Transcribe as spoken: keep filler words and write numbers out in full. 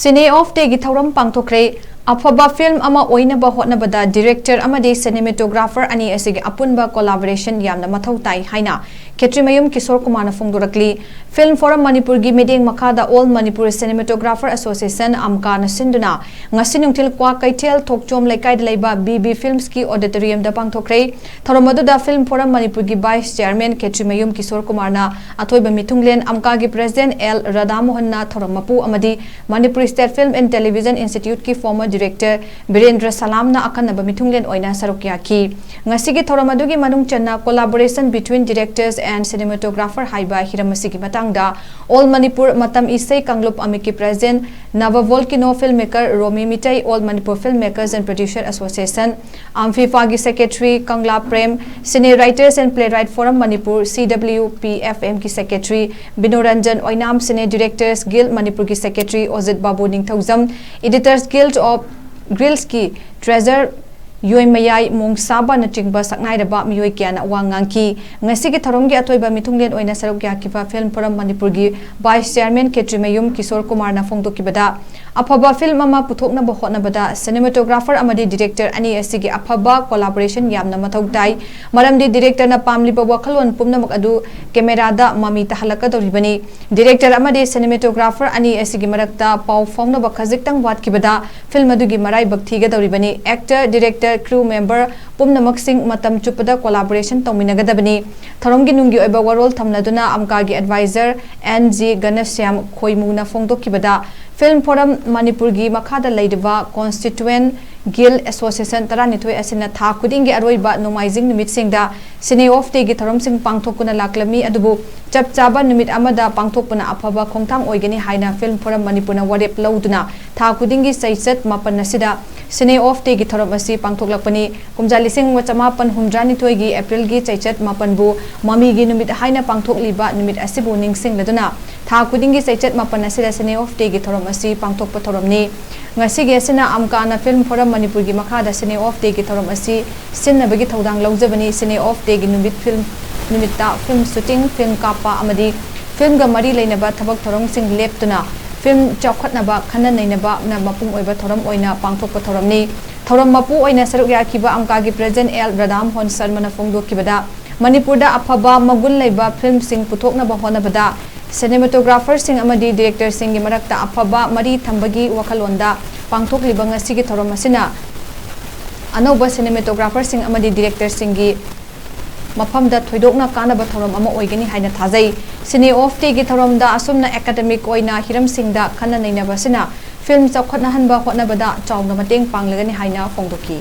Cine Off Day ꯒꯤ ꯊꯧꯔꯝ ꯄꯥꯡꯊꯣꯛꯈ꯭ꯔꯦ꯫ ꯑꯐꯕ film ꯑꯃ ꯑꯣꯏꯅꯕ ꯍꯣꯠꯅꯕꯗ director ꯑꯃꯗꯤ cinematographer ꯑꯅꯤ ꯑꯁꯤꯒꯤ ꯑꯄꯨꯟꯕ collaboration ꯌꯥꯝꯅ ꯃꯊꯧ ꯇꯥꯏ ꯍꯥꯏꯅ ꯈꯦꯇ꯭ꯔꯤꯃꯌꯨꯝ ꯀꯤꯁꯣꯔ ꯀꯨꯃꯥꯔꯅ ꯐꯣꯡꯗꯣꯔꯛꯂꯤ꯫ Film Forum ꯃꯅꯤꯄꯨꯔꯒꯤ ꯃꯤꯠꯌꯦꯡ ꯃꯈꯥꯗ All Manipur Cinematographer Association, ꯑꯝꯀꯥꯅ ꯁꯤꯟꯗꯨꯅ ꯉꯁꯤ ꯅꯨꯡꯊꯤꯜ ꯀ꯭ꯋꯥꯀꯩꯊꯦꯜ ꯊꯣꯛꯆꯣꯝ ꯂꯩꯀꯥꯏꯗ ꯂꯩꯕ B B Filmsꯀꯤ auditoriumꯗ ꯄꯥꯡꯊꯣꯛꯈ꯭ꯔꯦ꯫ ꯊꯧꯔꯝ ꯑꯗꯨꯗ Film Forum ꯃꯅꯤꯄꯨꯔꯒꯤ vice chairman ꯈꯦꯇ꯭ꯔꯤꯃꯌꯨꯝ ꯀꯤꯁꯣꯔ ꯀꯨꯃꯥꯔꯅ ꯑꯊꯣꯏꯕ ꯃꯤꯊꯨꯡꯂꯦꯟ, ꯑꯝꯀꯥꯒꯤ president L ꯔꯥꯙꯥꯃꯣꯍꯟꯅ ꯊꯧꯔꯝ ꯃꯄꯨ ꯑꯃꯗꯤ Manipur State Film and Television Instituteꯀꯤ former director Birendra ꯁꯂꯥꯝꯅ ꯑꯈꯟꯅꯕ ꯃꯤꯊꯨꯡꯂꯦꯟ ꯑꯣꯏꯅ ꯁꯔꯨꯛ ꯌꯥꯈꯤ꯫ ꯉꯁꯤꯒꯤ ꯊꯧꯔꯝ ꯑꯗꯨꯒꯤ ꯃꯅꯨꯡ ꯆꯟꯅ collaboration between directors and cinematographer ꯍꯥꯏꯕ ꯍꯤꯔꯝ ꯑꯁꯤꯒꯤ ꯃꯇꯥꯡꯗ All Manipur ꯃꯇꯝ ꯏꯁꯩ ꯀꯥꯡꯂꯨꯞ ꯑꯃꯤꯠꯀꯤ president, Nava Volcano Filmmaker Romi Meitei, All Manipur Filmmakers and Producer Association, ꯑꯝꯐꯤꯐꯥꯒꯤ secretary Kangla Prem, Cine Writers and Playwright Forum Manipur, C W P F Mꯒꯤ secretary ꯕꯤꯅꯣꯔꯟꯖꯟ Oinam, Cine Directors Guild ꯃꯅꯤꯄꯨꯔꯒꯤ secretary ꯑꯣꯖꯤꯠ Babu Ningthoujam, Editors Guild of Guildsꯀꯤ treasurer ꯌꯣꯏꯃꯌꯥꯏ ꯃꯣꯡꯁꯥꯕꯅꯆꯤꯡꯕ ꯁꯛꯅꯥꯏꯔꯕ ꯃꯤꯑꯣꯏ ꯀꯌꯥꯅ ꯋꯥ ꯉꯥꯡꯈꯤ꯫ ꯉꯁꯤꯒꯤ ꯊꯧꯔꯝꯒꯤ ꯑꯊꯣꯏꯕ ꯃꯤꯊꯨꯡꯂꯦꯟ ꯑꯣꯏꯅ ꯁꯔꯨꯛ ꯌꯥꯈꯤꯕ Film Forum ꯃꯅꯤꯄꯨꯔꯒꯤ vice chairman ꯈꯦꯇ꯭ꯔꯤꯃꯌꯨꯝ ꯀꯤꯁꯣꯔ ꯀꯨꯃꯥꯔꯅ ꯐꯣꯡꯗꯣꯛꯈꯤꯕꯗ, ꯑꯐꯕ film ꯑꯃ ꯄꯨꯊꯣꯛꯅꯕ ꯍꯣꯠꯅꯕꯗ cinematographer ꯑꯃꯗꯤ director ꯑꯅꯤ ꯑꯁꯤꯒꯤ ꯑꯐꯕ collaboration ꯌꯥꯝꯅ ꯃꯊꯧ ꯇꯥꯏ꯫ ꯃꯔꯝꯗꯤ directorꯅ ꯄꯥꯝꯂꯤꯕ ꯋꯥꯈꯜꯂꯣꯟ ꯄꯨꯝꯅꯃꯛ ꯑꯗꯨ cameraꯗ ꯃꯃꯤ ꯇꯥꯍꯜꯂꯛꯀꯗꯧꯔꯤꯕꯅꯤ꯫ Director ꯑꯃꯗꯤ cinematographer ꯑꯅꯤ ꯑꯁꯤꯒꯤ ꯃꯔꯛꯇ ꯄꯥꯎ ꯐꯥꯎꯅꯕ ꯈꯖꯤꯛꯇꯪ ꯋꯥꯠꯈꯤꯕꯗ film ꯑꯗꯨꯒꯤ ꯃꯔꯥꯏꯕꯛ ꯊꯤꯒꯗꯧꯔꯤꯕꯅꯤ꯫ Actor, director, crew member ꯄꯨꯝꯅꯃꯛꯁꯤꯡ ꯃꯇꯝ ꯆꯨꯞꯄꯗ collaboration ꯇꯧꯃꯤꯟꯅꯒꯗꯕꯅꯤ꯫ ꯊꯧꯔꯝꯒꯤ ꯅꯨꯡꯒꯤ ꯑꯣꯏꯕ ꯋꯥꯔꯣꯜ ꯊꯝꯂꯗꯨꯅ ꯑꯝꯀꯥꯒꯤ advisor N G ꯒꯅꯁ꯭ꯌꯥꯝ ꯈꯣꯏꯃꯨꯅ ꯐꯣꯡꯗꯣꯛꯈꯤꯕꯗ, Film Forum ꯃꯅꯤꯄꯨꯔꯒꯤ ꯃꯈꯥꯗ ꯂꯩꯔꯤꯕ constituent guild association ꯇꯔꯥꯅꯤꯊꯣꯏ ꯑꯁꯤꯅ ꯊꯥ ꯈꯨꯗꯤꯡꯒꯤ ꯑꯔꯣꯏꯕ ꯅꯣꯡꯃꯥꯏꯖꯤꯡ ꯅꯨꯃꯤꯠꯁꯤꯡꯗ Cine Off Dayꯒꯤ ꯊꯧꯔꯝꯁꯤꯡ ꯄꯥꯡꯊꯣꯛꯇꯨꯅ ꯂꯥꯛꯂꯝꯃꯤ꯫ ꯑꯗꯨꯕꯨ ꯆꯞ ꯆꯥꯕ ꯅꯨꯃꯤꯠ ꯑꯃꯗ ꯄꯥꯡꯊꯣꯛꯄꯅ ꯑꯐꯕ ꯈꯣꯡꯊꯥꯡ ꯑꯣꯏꯒꯅꯤ ꯍꯥꯏꯅ Film Forum ꯃꯅꯤꯄꯨꯔꯅ ꯋꯥꯔꯦꯞ ꯂꯧꯗꯨꯅ ꯊꯥ ꯈꯨꯗꯤꯡꯒꯤ ꯆꯩꯆꯠ ꯃꯥꯄꯟ ꯑꯁꯤꯗ Cine Off Dayꯒꯤ ꯊꯧꯔꯝ ꯑꯁꯤ ꯄꯥꯡꯊꯣꯛꯂꯛꯄꯅꯤ꯫ ꯀꯨꯝꯖꯥ ꯂꯤꯁꯤꯡ ꯑꯃ ꯆꯃꯥꯄꯟ ꯍꯨꯝꯗ꯭ꯔꯥꯅꯤꯊꯣꯏꯒꯤ Aprilꯒꯤ ꯆꯩꯆꯠ ꯃꯥꯄꯟꯕꯨ ꯃꯃꯤꯒꯤ ꯅꯨꯃꯤꯠ ꯍꯥꯏꯅ ꯄꯥꯡꯊꯣꯛꯂꯤꯕ ꯅꯨꯃꯤꯠ ꯑꯁꯤꯕꯨ ꯅꯤꯡꯁꯤꯡꯂꯗꯨꯅ ꯊꯥ ꯈꯨꯗꯤꯡꯒꯤ ꯆꯩꯆꯠ ꯃꯥꯄꯟ ꯑꯁꯤꯗ Cine Off Dayꯒꯤ ꯊꯧꯔꯝ ꯑꯁꯤ ꯄꯥꯡꯊꯣꯛꯄ ꯊꯧꯔꯝꯅꯤ꯫ ꯉꯁꯤꯒꯤ ꯑꯁꯤꯅ ꯑꯝꯀꯥꯅ Film Forum ꯃꯅꯤꯄꯨꯔꯒꯤ ꯃꯈꯥꯗ Cine Off Dayꯒꯤ ꯊꯧꯔꯝ ꯑꯁꯤ ꯁꯤꯟꯅꯕꯒꯤ ꯊꯧꯗꯥꯡ ꯂꯧꯖꯕꯅꯤ꯫ Cine Off Dayꯒꯤ ꯅꯨꯃꯤꯠ film, ꯅꯨꯃꯤꯠꯇ film shooting, film ꯀꯥꯞꯄ ꯑꯃꯗꯤ filmꯒ ꯃꯔꯤ ꯂꯩꯅꯕ ꯊꯕꯛ ꯊꯧꯔꯝꯁꯤꯡ ꯂꯦꯞꯇꯨꯅ ꯐꯤꯜꯝ ꯆꯥꯎꯈꯠꯅꯕ ꯈꯟꯅ ꯅꯩꯅꯕꯅ ꯃꯄꯨꯡ ꯑꯣꯏꯕ ꯊꯧꯔꯝ ꯑꯣꯏꯅ ꯄꯥꯡꯊꯣꯛꯄ ꯊꯧꯔꯝꯅꯤ꯫ ꯊꯧꯔꯝ ꯃꯄꯨ ꯑꯣꯏꯅ ꯁꯔꯨꯛ ꯌꯥꯈꯤꯕ ꯑꯝꯀꯥꯒꯤ ꯄ꯭ꯔꯦꯁꯤꯗꯦꯟꯠ ꯑꯦꯜ ꯔꯥꯙꯥ ꯃꯣꯍꯟ ꯁꯔꯃꯅ ꯐꯣꯡꯗꯣꯛꯈꯤꯕꯗ, ꯃꯅꯤꯄꯨꯔꯗ ꯑꯐꯕ ꯃꯒꯨꯟ ꯂꯩꯕ ꯐꯤꯜꯝꯁꯤꯡ ꯄꯨꯊꯣꯛꯅꯕ ꯍꯣꯠꯅꯕꯗ ꯁꯤꯅꯦꯃꯥꯇꯣꯒ꯭ꯔꯥꯐꯔꯁꯤꯡ ꯑꯃꯗꯤ ꯗꯤꯔꯦꯛꯇꯔꯁꯤꯡꯒꯤ ꯃꯔꯛꯇ ꯑꯐꯕ ꯃꯔꯤ ꯊꯝꯕꯒꯤ ꯋꯥꯈꯜꯂꯣꯟꯗ ꯄꯥꯡꯊꯣꯛꯂꯤꯕ ꯉꯁꯤꯒꯤ ꯊꯧꯔꯝ ꯑꯁꯤꯅ ꯑꯅꯧꯕ ꯁꯤꯅꯦꯃꯥꯇꯣꯒ꯭ꯔꯥꯐꯔꯁꯤꯡ ꯑꯃꯗꯤ ꯗꯤꯔꯦꯛꯇꯔꯁꯤꯡꯒꯤ ꯃꯐꯝꯗ ꯊꯣꯏꯗꯣꯛꯅ ꯀꯥꯟꯅꯕ ꯊꯧꯔꯝ ꯑꯃ ꯑꯣꯏꯒꯅꯤ ꯍꯥꯏꯅ ꯊꯥꯖꯩ꯫ ꯁꯤꯅꯦ ꯑꯣꯐ ꯗꯦꯒꯤ ꯊꯧꯔꯝꯗ ꯑꯁꯨꯝꯅ ꯑꯦꯀꯥꯗꯃꯤꯛ ꯑꯣꯏꯅ ꯍꯤꯔꯝꯁꯤꯡꯗ ꯈꯟꯅ ꯅꯩꯅꯕ ꯑꯁꯤꯅ ꯐꯤꯜꯝ ꯆꯥꯎꯈꯠꯅꯍꯟꯕ ꯍꯣꯠꯅꯕꯗ ꯆꯥꯎꯅ ꯃꯇꯦꯡ ꯄꯥꯡꯂꯒꯅꯤ ꯍꯥꯏꯅ ꯐꯣꯡꯗꯣꯛꯈꯤ꯫